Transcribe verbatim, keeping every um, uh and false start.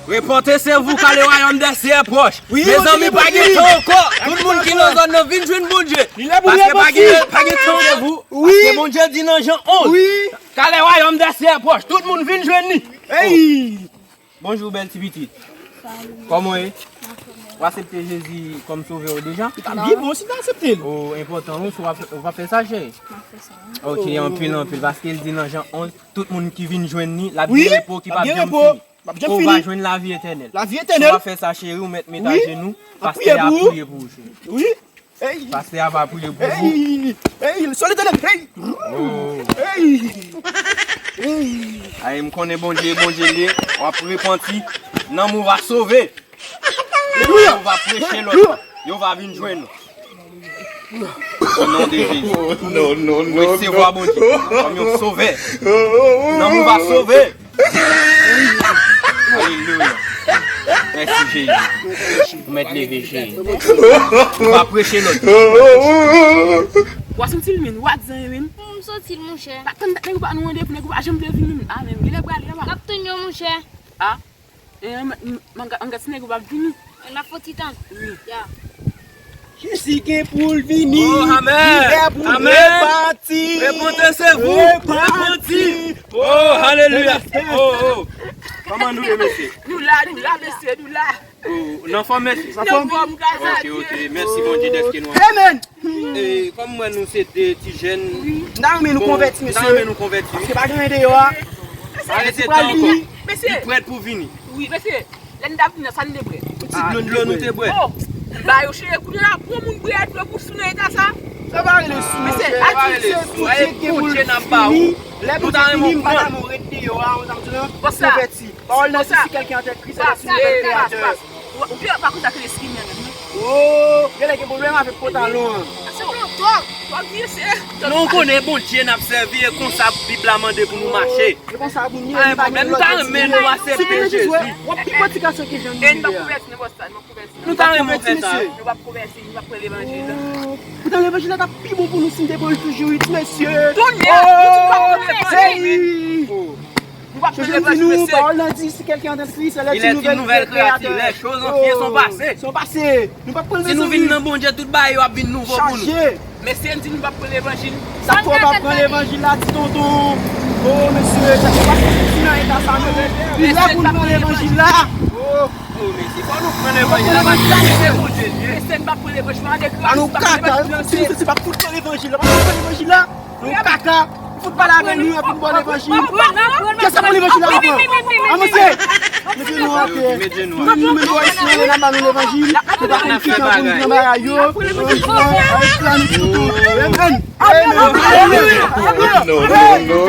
Repentez-vous, car le royaume des cieux est proche. Mezanmi, pa gen tan ankò. Tout moun ki nan zòn nan, vin jwenn Bondye. Paske pa gen, pa gen tan ankò. Paske Bondye di nan Jan onz, car le royaume des cieux est proche. Tout moun vin jwenn li. Bonjou, bèl ti pitit. Kòman w ye? Ou aksepte Jezi kòm sovè w deja? Li ta byen bon si m ta aksepte l. O, enpòtan, wi, si w ap, w ap fè sa, cheri. Ok, anpil, anpil. Paske l di nan Jan onz, tout moun ki vin jwenn li, l ap gen repo ki p ap janm fini. Ou va jwenn lavi etènèl. Lavi etènèl. Si w ap fè sa, cheri, ou mèt met ajenou. Pastè a ap priye pou ou, cheri. Wi. Pastè a va priye pou ou. Ey, ey, soli tande. Ey. Ey. Ey. Ay, m konnen Bondye, Bondye li ye. W ap repanti. Nanm ou va sove. Yo va preche lòt. Yo va vin jwenn ou. O non de Jezi. Ou resevwa Bondye kòm yon sovè. Nanm ou va sove. Alelouya. Mèsi, Jezi. Ou mèt leve, Jezi. Ou va preche lòt. W a santi l, min? W a di zanmi, min? M santi l, monchè. Pa tann dat nèg ou pa nou randevou, nèg ou pa janm vle vini, min. A, men, genlè prale, la. N ap tann yo, monchè. A. E, m, m, m, m gad si nèg ou p ap vini. N ap fè ti tan. Wi. Ya. Jezi gen pou l vini. Oh, amèn. Li lè pou l repati. Repentez-vous. Repenti. Oh, alelouya. Oh, oh. Kòman nou ye, mesye? Nou la, nou la, mesye, nou la. Oh, n anfòm, mesye? N anfòm, gras a Dye. Ok, ok. Mèsi, Bondye, dèske nou anfòm. Amen. E, kòm mwen, nou se de ti jèn. M ta renmen nou konvèti, mesye. M ta renmen nou konvèti, wi. Paske pa gen anyen deyò a. Arete tan ankò. Mesye. Li prèt pou vini. Wi, mesye. Lè n t ap vin nan sa n te bwè? Yon ti dlo nou te bwè. Oh, ba yo chire kounye a, pou moun bwè dlo pou sou nan eta sa. Sa pa rele sou, mesye. Sa pa rele sou. Bondye n ap ba ou. Lè Bondye vini, m pa ta mou ret deyò a, ou konprann? Konvèti. Pawòl nan di, si kèlken an tèt Kris, se yon nouvèl kreyatè. Ou pa konn sa k rele skinhead menm, non? Oh, genlè gen pwoblèm avèk pantalon an. Se yon twòp, twòp vye se. Non, ou konnen Bondye n ap sèvi, e konsa Bib la mande pou nou mache. E konsa pou nou ye, nou pa gen lòt pwoblèm. Nou ta renmen nou aksepte Jezi. W ap pi pati gason ke jan nou ye a. E nou pa konvèti nan pòs sa, nou konvèti. Nou ta renmen w fè sa. Nou p ap konvèti, nou p ap pran levanjil. Poutan levanjil la t ap pi bon pou nou si n te pran l toujou, wi, ti mesye. Tounen, nou tout p ap pran levanjil. Nou p ap pran levanjil, mesye. Pawòl la di, si quelqu'un est en Christ, il est une nouvelle créature. Les choses anciennes sont passées. Sont passées. Nou p ap pran levanjil. Si nou vin nan Bondye, tout bagay yo ap vin nouvo pou nou. Mesye, n di nou p ap pran levanjil. Sa k fè w pa pran levanjil la, ti tonton? Oh, mesye, sa se pa si nan eta sa, non. Li lè pou nou pran levanjil la. Oh. Oh, mesye, fò nou pran levanjil la, paske se Bondye l ye. Mesye, n p ap pran levanjil la, an de kras, n p ap pran levanjil la, mesye. Nou kaka. Fout pale avè nou, epi n ba w levanjil. Kiyès k ap pran levanjil la ankò? Avanse. Mete nou atè. Nou menm nou isi, n a ba nou levanjil. Nou pa konn ki tan pou n pran bagay yo. Amen. Amen. Amen.